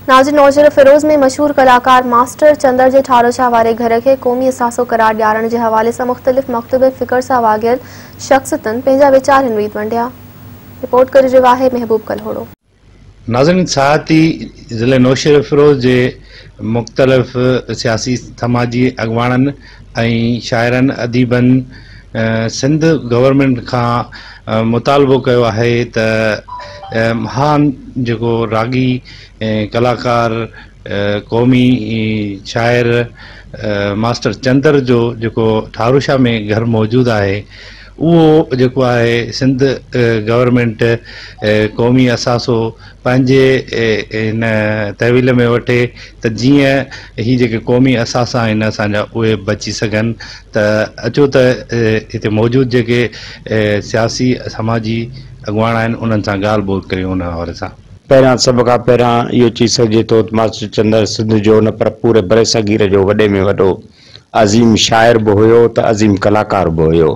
ناظرين نوشهروفيروز ۾ مشهور ڪلاڪار ماسٽر چندر جي ٺاروشاه واري گهر کي قومي اثاثو قرار ڏيارڻ جي حوالي سان مختلف مڪتب فڪر سان واڳيل شخصيتن پنهنجا ويچار هن ريت ونڊيا. رپورٽ ڪري رهيو آهي محبوب ڪلهوڙو. ناظرين ساهتي ضلعي نوشهروفيروز جي مختلف سياسي سماجي اڳواڻن ۽ شاعرن اديبن سنڌ گورنمينٽ کان مطالبو ڪيو آهي ته مهان جيڪو راڳي ڪلاڪار قومي شاعر ماسٽر چندر جو جيڪو ٺاروشاه ۾ گهر موجود آهي اهو جيڪو آهي سنڌ گورنمينٽ قومي اثاثو پنهنجي هن تحويل ۾ وٺي ته جيئن هي جيڪي قومي اثاثا آهن اسان جا اهي بچي سگهن ته اچو ته هتي موجود جيڪي سياسي سماجي اڳواڻ آهن انهن سان ڳالهه ٻولهه ڪريون ان حوالي سان. پهريان سڀ کان پهريان اهو چئي سگهجي ٿو ته ماسٽر چندر سنڌ جو نه پر پوري برصغير جو وڏي ۾ وڏو عظيم شاعر به هيو ته عظيم ڪلاڪار به هيو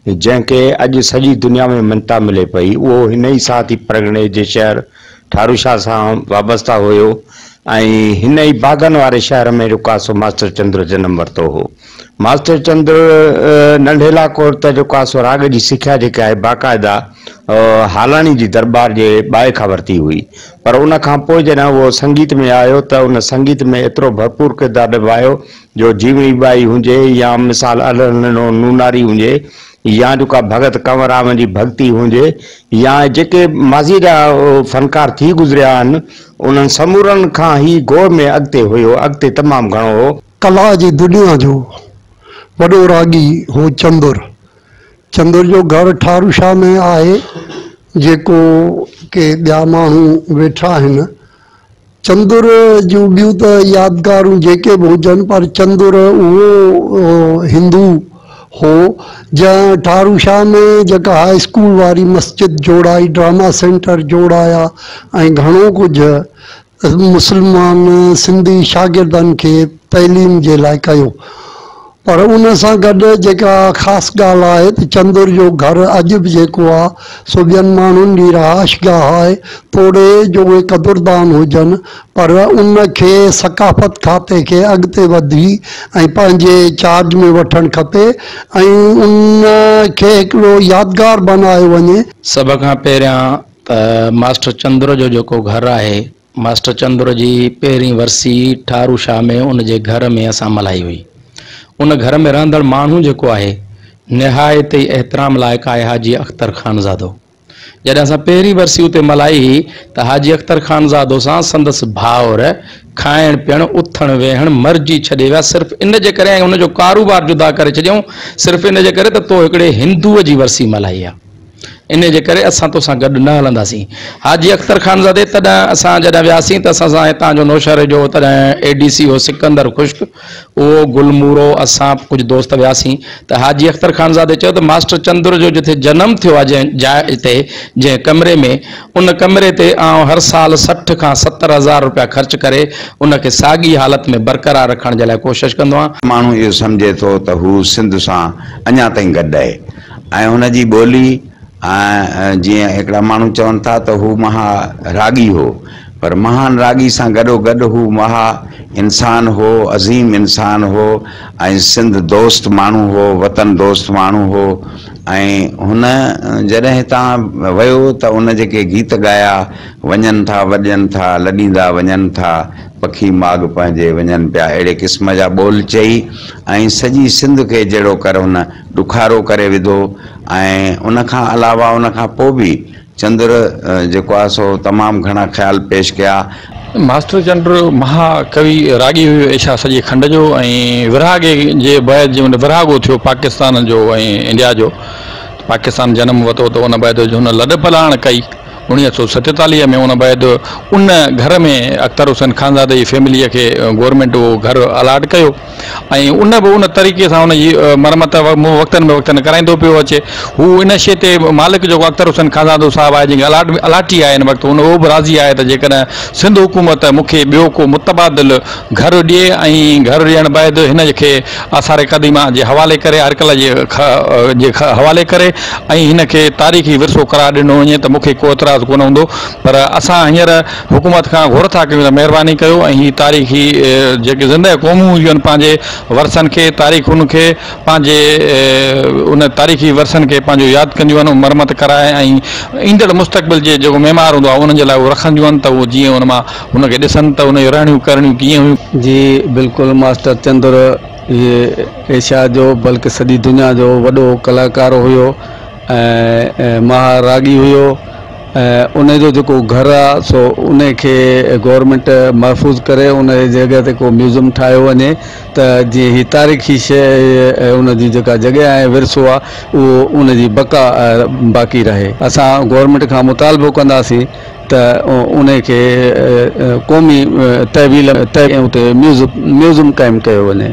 جنهن کي اڄ سڄي دنيا ۾ مڃتا ملي پئي اهو هن ئي ساهتي پرڳڻي جي شهر ٺاروشاه سان وابسته هيو ۽ هن ئي باغن واري شهر ۾ جيڪو آهي سو ماسٽر چندر جنم ورتو هو. ماسٽر چندر ننڍي لاڪور ته جيڪو آهي سو راڳ جي سکيا جيڪا آهي باقاعده هالاڻي جي درٻار جي ٻائي کان ورتي هئي پر ان کان پوء جڏهن اهو سنگيت ۾ آيو ته ان سنگيت ۾ ايترو ڀرپور ڪردار نڀايو جو جيوڻي ٻائي هجي يا مثال الهڏنو نوناري هجي يا جيڪا ڀڳت ڪنور رام جي ڀڳتي هجي يا جيڪي ماضيء جا فنڪار ٿي گذريا آهن انهن سمورن کان هي گوء ۾ اڳتي هيو اڳتي تمام گهڻو هو. ڪلا جي دنيا جو وڏو راڳي هو چندر. چندر جو گهر ٺاروشاه ۾ آهي جيڪو ڪي ٻيا ماڻهو ويٺا آهن. چندر جون ٻيون ته يادگارون جيڪي به هجن پر چندر اهو هندو هو جنهن ٺاروشاه ۾ جيڪا هاء اسڪول واري مسجد جوڙائي، ڊراما سينٽر جوڙايا ۽ گهڻو ڪجهه مسلمان سنڌي شاگردن کي تعليم جي لاء ڪيو پر ان سان گڏ جيڪا خاص ڳالهه آهي ته چندر جو گهر اڄ به جيڪو آ سو ٻين ماڻهن جي رهائشگاهه آهي توڙي جو اهي قدردان هجن پر ان کي ثقافت کاتي کي اڳتي وڌي ۽ پنهنجي چارج ۾ وٺڻ کپي ۽ ان کي هڪڙو يادگار بنايو وڃي. سڀ کان پهريان ته ماسٽر چندر جو جيڪو گهر آهي، ماسٽر چندر جي پهرين ورسي ٺارو شاهه ۾ ان جي گهر ۾ اسان ملهائي هئي. ان گهر ۾ رهندڙ ماڻهو جيڪو آهي، نهايت ئي احترام لائق آهي حاجي اختر خانزادو. جڏهن اسان پهرين ورسي اتي ملهائي هئي ته حاجي اختر خانزادو سان سندس ڀائر کائڻ پيئڻ، اٿڻ ويهڻ، مرضي ڇڏي ويا صرف ان جي ڪري ۽ ان جو ڪاروبار جدا ڪري ڇڏيائون صرف ان جي ڪري ته تو هڪڙي هندوء جي ورسي ملهائي آهي. انهيء جي ڪري اسان توسان گڏ نه هلنداسين. حاجي اختر خانزادي، تڏهن اسان جڏهن وياسين ته اسان سان هتان جو نوشهري جو تڏهن اي ڊي سي هو سڪندر خشڪ، اهو گل مورو، اسان ڪجهه دوست وياسين ته حاجي اختر خانزادي چيو ته ماسٽر چندر جو جتي جنم ٿيو آهي جنهن جاء تي، جنهن ڪمري ۾، ان ڪمري تي آئون هر سال 60 کان 70 هزار روپيا خرچ ڪري ان کي ساڳي حالت ۾ برقرار رکڻ جي لاء ڪوشش ڪندو آهيان. ماڻهو اهو سمجهي ٿو ته هو سنڌ سان اڃا تائين گڏ آهي. ۽ هن جي ٻولي ۽ جيئن هڪڙا ماڻهو چون ٿا ته هو مها راڳي هو پر مهان راڳي سان گڏو گڏ هو مها انسان هو، عظيم انسان هو ۽ سنڌ دوست ماڻهو هو، وطن دوست ماڻهو هو ۽ هن جڏهن هتان ويو ته ان جيڪي گيت ڳايا، وڃن ٿا وڄن ٿا لڏيندا وڃن ٿا پکي ماڳ پنهنجي وڃن پيا اهڙي قسم جا ٻول چئي ۽ سڄي سنڌ کي جهڙوڪر هن ڏکارو ڪري وڌو ۽ ان کان علاوه ان کان پوء به چندر جيڪو آهي سو تمام گهڻا خيال پيش ڪيا. ماسٽر چندر مها ڪوي راڳي هيو ايشيا سڄي کنڊ جو ۽ ورهاڳي جي بعد جنهن مهل ورهاڳو ٿيو پاڪستان جو ۽ انڊيا جو پاڪستان جنم ورتو ته ان بعد هن لڏ پلاڻ ڪئي 1947 ۾ ان بعد ان گهر ۾ اختر حسين خانزادي جي فيمليء کي گورنمينٽ اهو گهر الاٽ ڪيو ۽ ان به ان طريقي سان ان جي مرمت وقتن به وقتن ڪرائيندو پيو اچي. هو ان شيء تي مالڪ جيڪو اختر حسين خانزادو صاحب آهي جنهن کي الاٽ الاٽي آهي هن وقت ان اهو به راضي آهي ته جيڪڏهن سنڌ حڪومت مون کي ٻيو ڪو متبادل گهر ڏئي ۽ گهر ڏيڻ بعد هن کي آثار قديمه جي حوالي ڪري آرڪيالاجي جي حوالي ڪري ۽ هن کي تاريخي ورثو قرار ڏنو وڃي ته مون کي ڪو اعتراض اعتراض ڪونه هوندو پر اسان هينئر حڪومت کان گهر ٿا ڪيون ته مهرباني ڪيو ۽ هي تاريخي جيڪي زنده قومون هونديون آهن پنهنجي ورثن کي تاريخن کي پنهنجي ان تاريخي ورثن کي پنهنجو ياد ڪنديون آهن مرمت ڪرائي ۽ ايندڙ مستقبل جي جيڪو معمار هوندو آهي انهن جي لاء اهو رکنديون آهن ته اهو جيئن ان مان هن کي ڏسن ته ان جون رهڻيون ڪرڻيون ڪيئن هيون. جي بلڪل ماسٽر چندر هي ايشيا جو بلڪه سڄي دنيا جو وڏو ڪلاڪار هيو ۽ مها راڳي هيو ۽ ان جو جيڪو گهر آ سو ان کي گورنمينٽ محفوظ ڪري ان جي جڳهه تي ڪو ميوزم ٺاهيو وڃي ته جيئن هي تاريخي شيء ۽ ان جي جيڪا جڳهه آهي ورثو آ اهو ان جي بقا باقي رهي. اسان گورنمينٽ کان مطالبو ڪنداسين ته ان کي قومي تحويل ۾ اتي ميوزم قائم ڪيو وڃي.